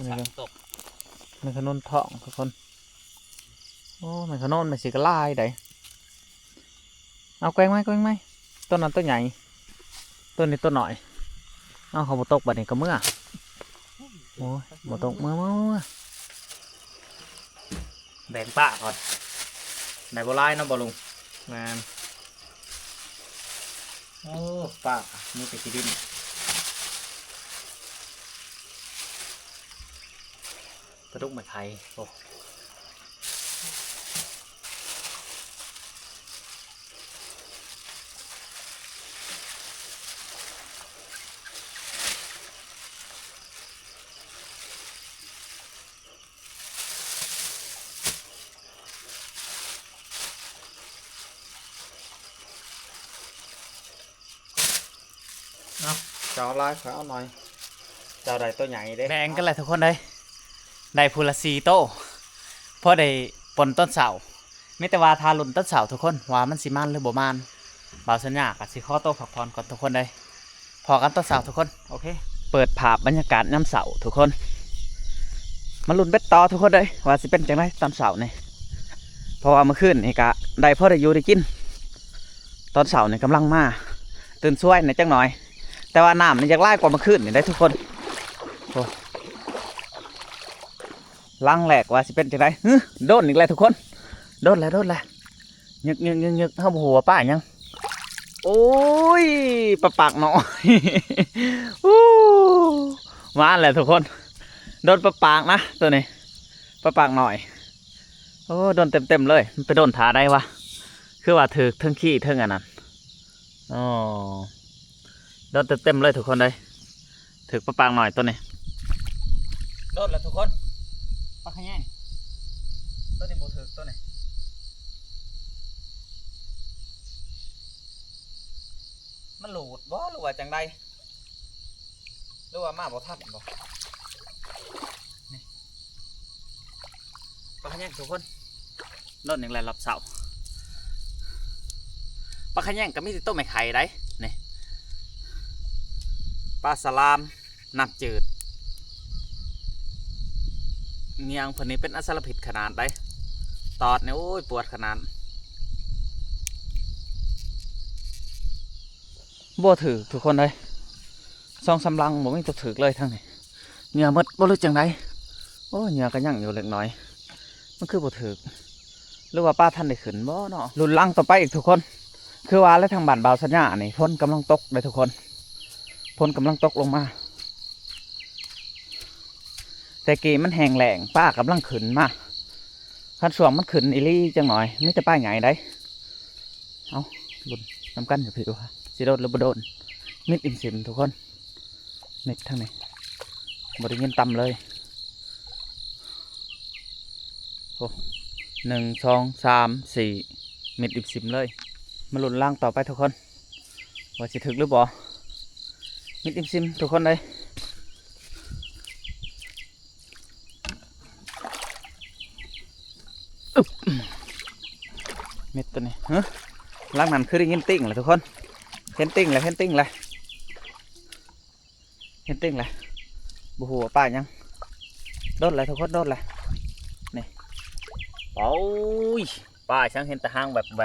ແມ່ນມາ ມັນສັກຕົກ. ແມງຂະໜູນທ້ອງທຸກຄົນ. ໂອ້ ແມງຂະໜູນມັນຊິກະຫຼາຍໃດ. ເອົາແກວ່ງໄວ້ ແກວ່ງໄວ້ ໂຕນັ້ນໂຕໃຫຍ່ ໂຕນີ້ໂຕນ້ອຍ. ເອົາ ເຂົາບໍ່ຕົກບາດນີ້ກໍເມືອ. ໂອ້ຍ ບໍ່ຕົກ ເມືອ ເມືອ ເມືອ. ແບ່ງປາກ່ອນ ໄດ້ບໍ່ຫຼາຍເນາະ ບໍ່ລຸງ? ແມ່ນ. ໂອ້ ປາມີແຕ່ຂີ້ດິນ. ປາດຸກມາໄຂ່ ໂອ້. ເອົາ ເຈົ້າເອົາຫຼາຍ ຂ້ອຍເອົາໜ້ອຍ. ເຈົ້າໄດ້ໂຕໃຫຍ່ເດ້. ແບ່ງກັນແຫຼະທຸກຄົນເອີຍ ໄດ້ຜູ້ລະສີ່ໂຕ ພໍໄດ້ປົ່ນຕອນເຊົ້າ. ມີແຕ່ວ່າຖ້າລຸ້ນຕອນເຊົ້າທຸກຄົນ ວ່າມັນຊິມານຫຼືບໍ່ມານ. ບ່າວສັນຍາກໍຊິຂໍໂຕພັກຜ່ອນກ່ອນທຸກຄົນເອີຍ. ພໍ້ກັນຕອນເຊົ້າທຸກຄົນ. ໂອເຄ ເປີດພາບບັນຍາກາດຍາມເຊົ້າທຸກຄົນ. ມາລຸ້ນເບັດຕໍ່ທຸກຄົນເອີຍ ວ່າຊິເປັນຈັ່ງໃດຕອນເຊົ້ານີ້ ເພາະວ່າມື້ຄືນນີ້ກະໄດ້ພໍໄດ້ຢູ່ໄດ້ກິນ. ຕອນເຊົ້ານີ້ກຳລັງມາ ຕື່ນສວຍແດ່ຈັກໜ້ອຍ ແຕ່ວ່ານ້ຳນີ້ຢາກຫຼາຍກວ່າມື້ຄືນນີ້ໄດ໋ທຸກຄົນ. ໂອ້ ຫຼັງແລກວ່າຊິເປັນຈັ່ງໃດ. ຫຶ ໂດນອີກແລ້ວທຸກຄົນ ໂດນແລ້ວ ໂດນແລ້ວ. ຍຶກໆໆໆ ເຮົາບໍ່ຮູ້ວ່າປາຫຍັງ. ໂອ້ຍ ປາປາກນ້ອຍ. ອູ້ ມາແລ້ວທຸກຄົນ ໂດນປາປາກນະໂຕນີ້ ປາປາກນ້ອຍ. ໂອ້ ໂດນເຕັມໆເລີຍ. ມັນໄປໂດນທ່າໃດວະ? ຄືວ່າຖືກເທິງຂີ້ເທິງອັນນັ້ນ. ອໍ ໂດນເຕັມໆເລີຍທຸກຄົນເອີຍ. ຖືກປາປາກນ້ອຍໂຕນີ້. ໂດນລະທຸກຄົນ ປາຂະແຍງ. ໂຕນີ້ບໍ່ຖືກໂຕນີ້. ມັນຫຼຸດບໍ່ ຫຼືວ່າຈັ່ງໃດ? ຫຼືວ່າມາບໍ່ທັນບໍ່? ນີ້ ປາຂະແຍງທຸກຄົນ. ໂດນອີກແລ້ວລອບເຊົ້າ. ປາຂະແຍງກໍມີແຕ່ໂຕແມ່ໄຂ່ໄດ໋ ນີ້ ປາສະຫຼາມນ້ຳຈືດ. ງຽງເພິ່ນນີ້ເປັນອະສາລະພິດຂະໜາດໃດ໋ ຕອດນີ້ ໂອ້ຍ ປວດຂະໜາດ. ບໍ່ຖືກທຸກຄົນເອີຍ ສອງສາມຫຼັງບໍ່ມີຕົວຖືກເລີຍທາງນີ້. ເຫຍື່ອໝົດບໍ່ ຫຼືຈັ່ງໃດ? ໂອ້ຍ ເຫຍື່ອກໍຍັງຢູ່ເລັກນ້ອຍ ມັນຄືບໍ່ຖືກ ຫຼືວ່າປາທັນໄດ້ຂຶ້ນບໍ່ເນາະ? ລຸ້ນຫຼັງຕໍ່ໄປອີກທຸກຄົນ. ຄືວ່າແຫຼະ ທາງບ້ານບ່າວສັນຍານີ້ ຝົນກຳລັງຕົກເດ້ທຸກຄົນ ຝົນກຳລັງຕົກລົງມາ. ແຕ່ກີ້ມັນແຫ້ງແລ້ງ ປາກຳລັງຂຶ້ນມາ. ຄັນຊ່ວງມັນຂຶ້ນອີ່ຫຼີຈັກໜ່ອຍ ມີແຕ່ປາໃຫຍ່ໃດ໋. ເອົ້າ ລຸ້ນນຳກັນຢູ່ພີ້ວ່າຊິໂດນຫຼືບໍ່ໂດນ. ມິດອີ່ມຊິມທຸກຄົນ ມິດທາງນີ້ ບໍ່ໄດ້ຍິນຕ່ຳເລີຍ. ໂອ້ ໜຶ່ງ ສອງ ສາມ ສີ່ ມິດອີ່ມຊິມເລີຍ. ມາລຸ້ນລັງຕໍ່ໄປທຸກຄົນ ວ່າຊິຖືກຫຼືບໍ່. ມິດອີ່ມຊິມທຸກຄົນເອີຍ. ອຶບ ເມັດໂຕນີ້ ຮະ ຫຼັງນັ້ນຄືໄດ້ຍິນຕິ່ງແລ້ວທຸກຄົນ. ເຫັນຕິ່ງແລ້ວ ເຫັນຕິ່ງແລ້ວ ເຫັນຕິ່ງແລ້ວ. ບໍ່ຮູ້ວ່າປາຫຍັງ. ໂດດແລ້ວທຸກຄົນ ໂດດແລ້ວ. ນີ້ ໂອ້ຍ ປາຫຍັງ ເຫັນແຕ່ຫາງແວບໆໆ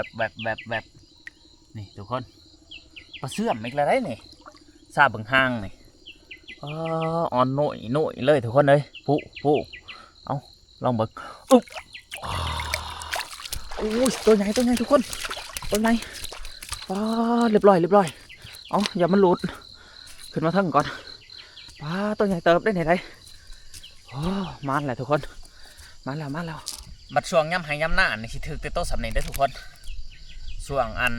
ໆ. ນີ້ທຸກຄົນ ປາເຊື່ອມອີກແລ້ວໃດ໋ນີ້. ຊາເບິ່ງຫາງນີ້ ອໍ ອ່ອນໜ້ອຍໆເລີຍທຸກຄົນເອີຍ. ຜູ້ ຜູ້ ເອົ້າ ລອງເບິ່ງ. ອຶບ ໂອ້ຍ ໂຕໃຫຍ່ ໂຕໃຫຍ່ທຸກຄົນ ໂຕໃຫຍ່. ປາ ລຽບຮ້ອຍ ລຽບຮ້ອຍ. ເອົ້າ ຢ່າມັນຫຼຸດ ຂຶ້ນມາເທິງກ່ອນ. ປາ ໂຕໃຫຍ່ເຕີບໄດ໋ນີ້ໃດ໋. ໂອ້ ມາແລ້ວທຸກຄົນ ມາແລ້ວ ມາແລ້ວ. ບັດຊ່ວງຍາມໄຮ່ຍາມນານີ້ ຊິຖືກແຕ່ໂຕສ່ຳນີ້ເດີທຸກຄົນ. ຊ່ວງອັນ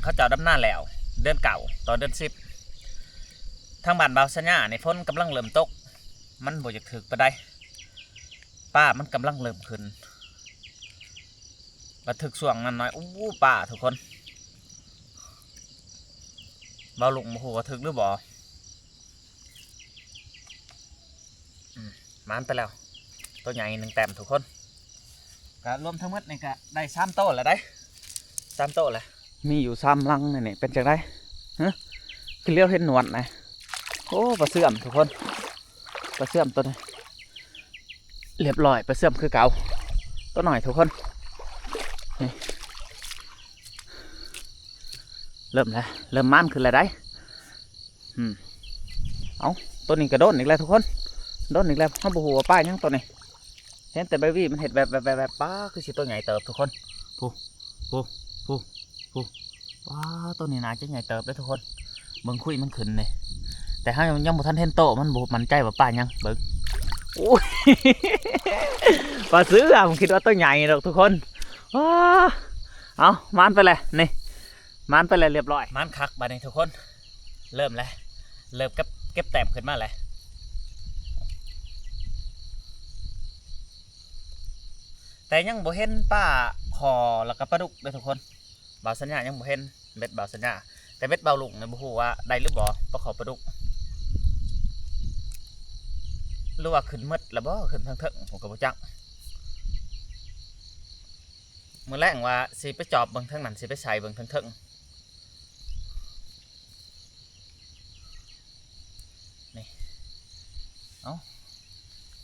ເຂົາເຈົ້າດຳນາແລ້ວ ເດືອນເກົ້າຕໍ່ເດືອນສິບ ທາງບ້ານບ່າວສັນຍານີ້ ຝົນກຳລັງເລີ່ມຕົກ ມັນບໍ່ຢາກຖືກປານໃດ. ປາມັນກຳລັງເລີ່ມຂຶ້ນ ລະຖືກຊ່ວງນັ້ນໜ້ອຍ. ໂອ້ ປາທຸກຄົນ ບ່າວລຸງບໍ່ຮູ້ວ່າຖືກຫຼືບໍ່. ອືມ ໝານໄປແລ້ວ ໂຕໃຫຍ່ໜຶ່ງແຕ້ມທຸກຄົນ. ກະລວມທັງໝົດນີ້ກະໄດ້ສາມໂຕແລ້ວໃດ໋ ສາມໂຕແລ້ວ. ມີຢູ່ສາມຫຼັງນີ້ ເປັນຈັ່ງໃດ ຮະ ຄືຫຼຽວເຫັນໜວດນະ. ໂອ້ ປາເຊື່ອມທຸກຄົນ ປາເຊື່ອມໂຕນີ້ ລຽບຮ້ອຍ ປາເຊື່ອມຄືເກົ່າ ໂຕນ້ອຍທຸກຄົນ. ນີ້ ເລີ່ມແລ້ວ ເລີ່ມມານຂຶ້ນແລ້ວໃດ໋. ອືມ ເອົ້າ ໂຕນີ້ກະໂດນອີກແລ້ວທຸກຄົນ ໂດນອີກແລ້ວ. ເຮົາບໍ່ຮູ້ວ່າປາຫຍັງໂຕນີ້ ເຫັນແຕ່ໃບຫວີມັນເຮັດແວບໆໆໆ. ປາ ຄືຊິໂຕໃຫຍ່ເຕີບທຸກຄົນ. ຜູ້ ຜູ້ ຜູ້ ຜູ້ ປາ ໂຕນີ້ໜ້າຈະໃຫຍ່ເຕີບເດ້ທຸກຄົນ. ເບິ່ງຄຸຍມັນຂຶ້ນນີ້ ແຕ່ເຮົາຍັງບໍ່ທັນເຫັນໂຕ ມັນບໍ່ໝັ້ນໃຈວ່າປາຫຍັງ. ເບິ່ງ ໂອ້ຍ ປາເຊື່ອມ ຄິດວ່າໂຕໃຫຍ່ດອກທຸກຄົນ. ປາ ເອົ້າ ມານໄປແລ້ວນີ້ ມານໄປແລ້ວລຽບຮ້ອຍ. ມານຄັກບາດນີ້ທຸກຄົນ ເລີ່ມແລ້ວ ເລີ່ມເກັບ ເກັບແຕ້ມຂຶ້ນມາແລ້ວ ແຕ່ຍັງບໍ່ເຫັນປາຄໍ່ ແລ້ວກະປາດຸກເດີທຸກຄົນ. ບ່າວສັນຍາຍັງບໍ່ເຫັນເບັດບ່າວສັນຍາ ແຕ່ເບັດບ່າວລຸງນີ້ບໍ່ຮູ້ວ່າໄດ້ຫຼືບໍ່ ປາຄໍ່ປາດຸກ ຫຼືວ່າຂຶ້ນໝົດແລ້ວບໍ່ ຂຶ້ນເທິງໆ ຜົມກະບໍ່ຈັກ. ມື້ແລງວ່າຊິໄປຈອບເບິ່ງເທິງນັ້ນ ຊິໄປໃສ່ເບິ່ງເທິງໆ. ນີ້ ເອົ້າ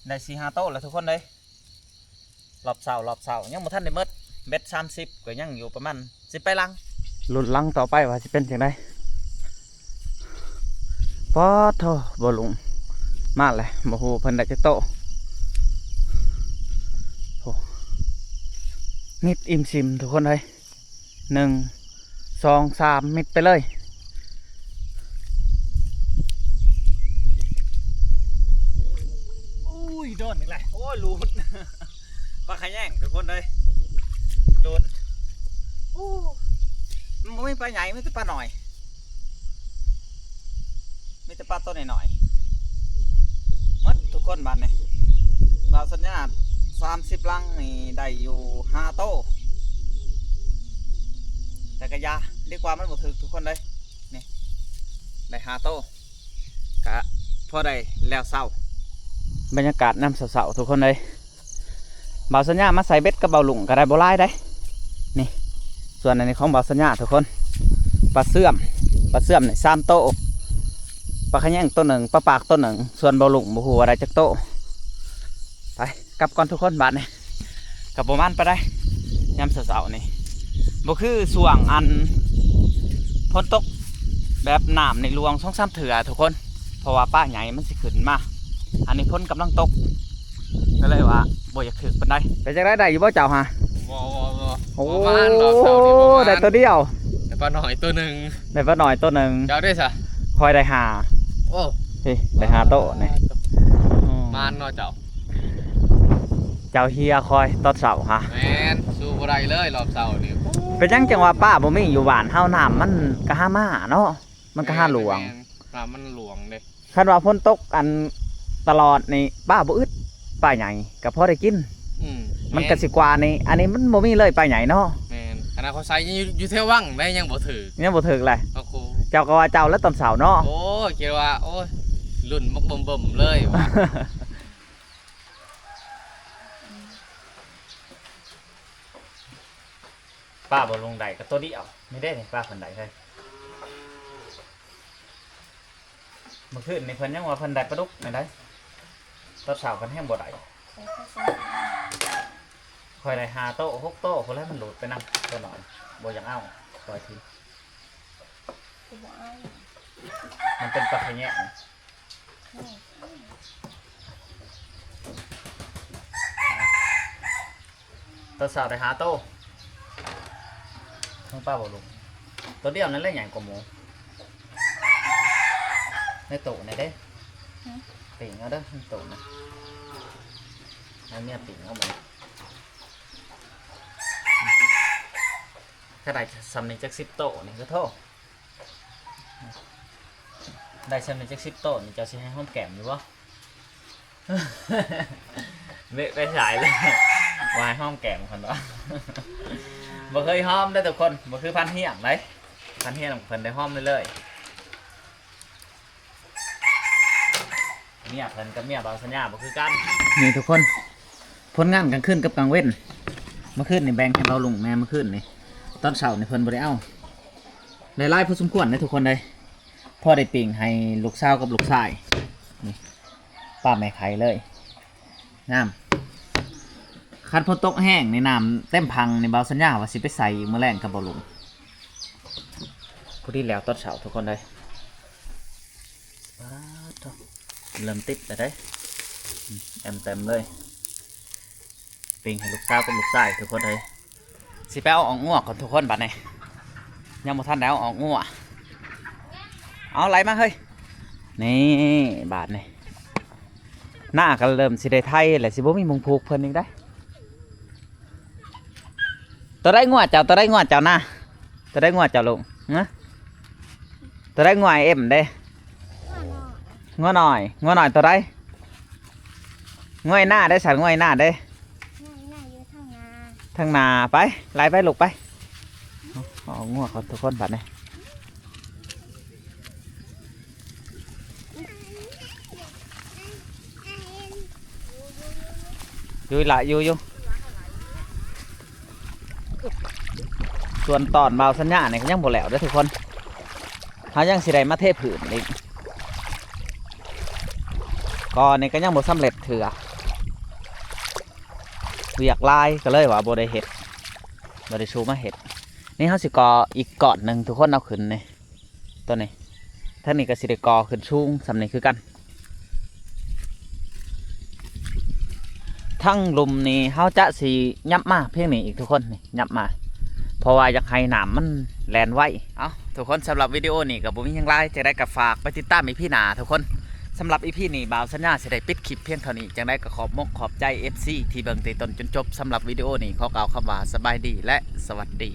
ໄດ້ສີ່ຫ້າໂຕແລ້ວທຸກຄົນເອີຍ. ລອບເຊົ້າ ລອບເຊົ້າ ຍັງບໍ່ທັນໄດ້ໝົດ ເບັດສາມສິບ ກະຍັງຢູ່ປະມານສິບປາຍຫຼັງ. ລຸ້ນຫຼັງຕໍ່ໄປວ່າຊິເປັນຈັ່ງໃດ. ປາດໂທ້ ບ່າວລຸງມາແລ້ວ ບໍ່ຮູ້ເພິ່ນໄດ້ຈັກໂຕ. ໂອ້ ມິດອີ່ມຊິມທຸກຄົນເອີຍ. ໜຶ່ງ ສອງ ສາມ ມິດໄປເລີຍ. ໂອ້ຍ ໂດນອີກແລ້ວ. ໂອ້ຍ ຫຼຸດ ປາຂະແຍງທຸກຄົນເອີຍ ຫຼຸດ. ໂອ້ ມັນບໍ່ມີປາໃຫຍ່ ມີແຕ່ປານ້ອຍ. ມີແຕ່ປາໂຕນ້ອຍໆ ໝົດທຸກຄົນບາດນີ້. ບ່າວສັນຍາສາມສິບຫຼັງນີ້ໄດ້ຢູ່ຫ້າໂຕ ແຕ່ກະຢ່າ ດີກວ່າມັນບໍ່ຖືກທຸກຄົນເດ້. ນີ້ ໄດ້ຫ້າໂຕ ກະພໍໄດ້ແລ້ວເຊົ້າ. ບັນຍາກາດຍາມເຊົ້າໆ ທຸກຄົນເອີຍ. ບ່າວສັນຍາມາໃສ່ເບັດກັບບ່າວລຸງກະໄດ້ບໍ່ຫຼາຍໃດ໋ ນີ້. ສ່ວນອັນນີ້ຂອງບ່າວສັນຍາທຸກຄົນ ປາເຊື່ອມ ປາເຊື່ອມນີ້ສາມໂຕ ປາຂະແຍງໂຕໜຶ່ງ ປາປາກໂຕໜຶ່ງ. ສ່ວນບ່າວລຸງບໍ່ຮູ້ວ່າໄດ້ຈັກໂຕ. ໄປ ກັບກ່ອນທຸກຄົນບາດນີ້. ກະບໍ່ໝານປານໃດຍາມເຊົ້າໆ ນີ້ ບໍ່ຄືຊ່ວງອັນຝົນຕົກແບບນ້ຳໃນຫຼວງສອງສາມເທື່ອທຸກຄົນ ເພາະວ່າປາໃຫຍ່ມັນຊິຂຶ້ນມາ. ອັນນີ້ຝົນກຳລັງຕົກ ກະເລີຍວ່າບໍ່ຢາກຖືກປານໃດ. ເປັນຈັ່ງໃດ ໄດ້ຢູ່ບໍ່ເຈົ້າຫາ? ບໍ່ ບໍ່ ບໍ່ ໂອ້ ບໍ່ມານ ລອບເຊົ້ານີ້ບໍ່ມານ ໄດ້ໂຕດຽວ ໄດ້ປານ້ອຍໂຕໜຶ່ງ ໄດ້ປານ້ອຍໂຕໜຶ່ງ. ເຈົ້າໄດ້ຊະ? ຂ້ອຍໄດ້ຫ້າ. ໂອ້ ເຮີ້ຍ ໄດ້ຫ້າໂຕນີ້. ໂອ້ ໝານເນາະເຈົ້າ. ເຈົ້າເຮຍຄອຍຕອນເຊົ້າຫາ ແມ່ນ ສູ້ບໍ່ໄດ້ເລີຍລອບເຊົ້ານີ້. ເປັນຫຍັງຈັ່ງວ່າປາບໍ່ມີຢູ່ບ້ານເຮົາ? ນ້ຳມັນກະຫາມາເນາະ ມັນກະຫາຫຼວງ. ແມ່ນ ນ້ຳມັນຫຼວງເດ້. ຄັນວ່າຝົນຕົກອັນຕະຫຼອດນີ້ ປາບໍ່ອຶດ ປາໃຫຍ່ກະພໍໄດ້ກິນ. ອືມ ມັນກະ ແມ່ນ ຊິກວ່ານີ້ ອັນນີ້ມັນບໍ່ມີເລີຍປາໃຫຍ່ເນາະ. ແມ່ນ ອັນນັ້ນເຂົາໃສ່ຢູ່ ຢູ່ແຖວວັງໄດ໋ ຍັງບໍ່ຖືກ ຍັງບໍ່ຖືກເລີຍ. ໂອ້ໂຫ ເຈົ້າກະວ່າເຈົ້າແລ້ວຕອນເຊົ້າເນາະ. ໂອ້ຍ ຄິດວ່າ ໂອ້ຍ ລຸ້ນບັກເບິ່ມໆເລີຍວ່າ ປາບໍ່ລົງໄດ້ກະໂຕດຽວນີ້ເດ້ ນີ້ປາເພິ່ນໄດ້ເຮີ້ຍ. ເມື່ອຄືນນີ້ເພິ່ນຍັງວ່າເພິ່ນໄດ້ປາດຸກນີ້ໄດ໋ ຕອນເຊົ້າເພິ່ນແຮງບໍ່ໄດ້. ຂ້ອຍໄດ້ຫ້າໂຕ ຫົກໂຕພຸ້ນແຫຼະ ມັນຫຼຸດໄປນຳໂຕນ້ອຍ ບໍ່ຢາກເອົາ ປ່ອຍຖິ້ມ. ບໍ່ເອົາ ມັນເປັນປາຂະແຍງ. ຕອນເຊົ້າໄດ້ຫ້າໂຕ ຂອງປາບໍ່ລຸງ ໂຕດຽວນັ້ນແຫຼະໃຫຍ່ກວ່າໝູ່. ໃນໂຕະນີ້ເດ້ ຫືມ ປີ້ງເອົາເດີ ໃນໂຕະນີ້ ໃຫ້ເມຍປີ້ງເອົາບັດນີ້. ຖ້າໄດ້ຊ່ຳນີ້ຈັກສິບໂຕນີ້ກະໂທ ໄດ້ຊ່ຳນີ້ຈັກສິບໂຕນີ້ ເຈົ້າຊິໃຫ້ຫອມແກ້ມຢູ່ບໍ່? ເບະໄປສາຍເລີຍ ວ່າໃຫ້ຫອມແກ້ມເພິ່ນວ່າ ບໍ່ເຄີຍຫອມເດີທຸກຄົນ ບໍ່ຄືພັນຮຽງໄດ໋ ພັນຮຽງເພິ່ນໄດ້ຫອມເລີຍ. ເມຍເພິ່ນກັບເມຍບ່າວສັນຍາບໍ່ຄືກັນ. ນີ້ທຸກຄົນ ຜົນງານກາງຄືນກັບກາງເວັນ. ເມື່ອຄືນນີ້ແບ່ງໃຫ້ບ່າວລຸງແດ່ ເມື່ອຄືນນີ້ ຕອນເຊົ້ານີ້ເພິ່ນບໍ່ໄດ້ເອົາ ໄດ້ຫຼາຍພໍສົມຄວນເດ້ທຸກຄົນເດ້ ພໍໄດ້ປີ້ງໃຫ້ລູກສາວກັບລູກຊາຍ. ນີ້ ປາແມ່ໄຂ່ເລີຍ ງາມ. ຄັນຝົນຕົກແຮງນີ້ ນ້ຳເຕັມພັງນີ້ ບ່າວສັນຍາວ່າຊິໄປໃສ່ມື້ແລງກັບບ່າວລຸງ. ພໍດີແລ້ວຕອນເຊົ້າທຸກຄົນເດີ. ປາດໂທ້ ເລີ່ມຕິດແລ້ວເດ້ ແອມເຕັມເລີຍ. ປີ້ງໃຫ້ລູກສາວກັບລູກຊາຍທຸກຄົນເອີຍ. ຊິໄປເອົາອອກງົວກ່ອນທຸກຄົນບັດນີ້ ຍັງບໍ່ທັນໄດ້ເອົາອອກງົວ. ເອົາໄຫຼມາເຮີ້ຍ. ນີ້ບາດນີ້ ນາກະເລີ່ມຊິໄດ້ໄຖແລ້ວ ຊິບໍ່ມີໝ່ອງຜູກເພິ່ນອີກໄດ໋. ໂຕໃດງົວເຈົ້າ ໂຕໃດງົວເຈົ້ານາ ໂຕໃດງົວເຈົ້າລຸງ ຮະ? ໂຕໃດງົວອ້າຍເອັມເດ້? ງົວນ້ອຍ ງົວນ້ອຍໂຕໃດ? ງົວອ້າຍນາເດ້ ສັນ ງົວອ້າຍນາເດ້? ງົວອ້າຍນາຢູ່ທາງໜ້າ ທາງໜ້າ. ໄປ ໄຫຼໄປລູກໄປ ເອົາງົວເຂົາທຸກຄົນບັດນີ້. ຢູ່ລະ ຢູ່ ຢູ່. ສ່ວນຕອນບ່າວສັນຍານີ້ກະຍັງບໍ່ແລ້ວເດີທຸກຄົນ ເຮົາຍັງຊິໄດ້ມາເທພື້ນອີກ ກໍນີ້ກະຍັງບໍ່ສຳເລັດເທື່ອ ວຽກຫຼາຍກະເລີຍວ່າບໍ່ໄດ້ເຮັດ ບໍ່ໄດ້ຊູມາເຮັດ. ນີ້ເຮົາຊິກໍ່ອີກກ້ອນໜຶ່ງທຸກຄົນ ເອົາຂຶ້ນນີ້ ໂຕນີ້ ທາງນີ້ກະຊິໄດ້ກໍ່ຂຶ້ນສູງສ່ຳນີ້ຄືກັນ. ທາງລຸ່ມນີ້ເຮົາຈະຊິຫຍັບມາພຽງນີ້ອີກທຸກຄົນ ນີ້ຫຍັບມາ ເພາະວ່າຢາກໃຫ້ນ້ຳມັນແລ່ນໄວ. ເອົ້າ ທຸກຄົນ ສຳລັບວິດີໂອນີ້ກະບໍ່ມີຫຍັງຫຼາຍ ຈັ່ງໃດກະຝາກໄປຕິດຕາມອີພີໜ້າທຸກຄົນ. ສຳລັບອີພີນີ້ ບ່າວສັນຍາຊິໄດ້ປິດຄລິບພຽງເທົ່ານີ້ ຈັ່ງໃດກະຂອບມົກຂອບໃຈເອັຟຊີທີ່ເບິ່ງແຕ່ຕົ້ນຈົນຈົບ. ສຳລັບວິດີໂອນີ້ຂໍກ່າວຄຳວ່າສະບາຍດີ ແລະ ສະຫວັດດີ.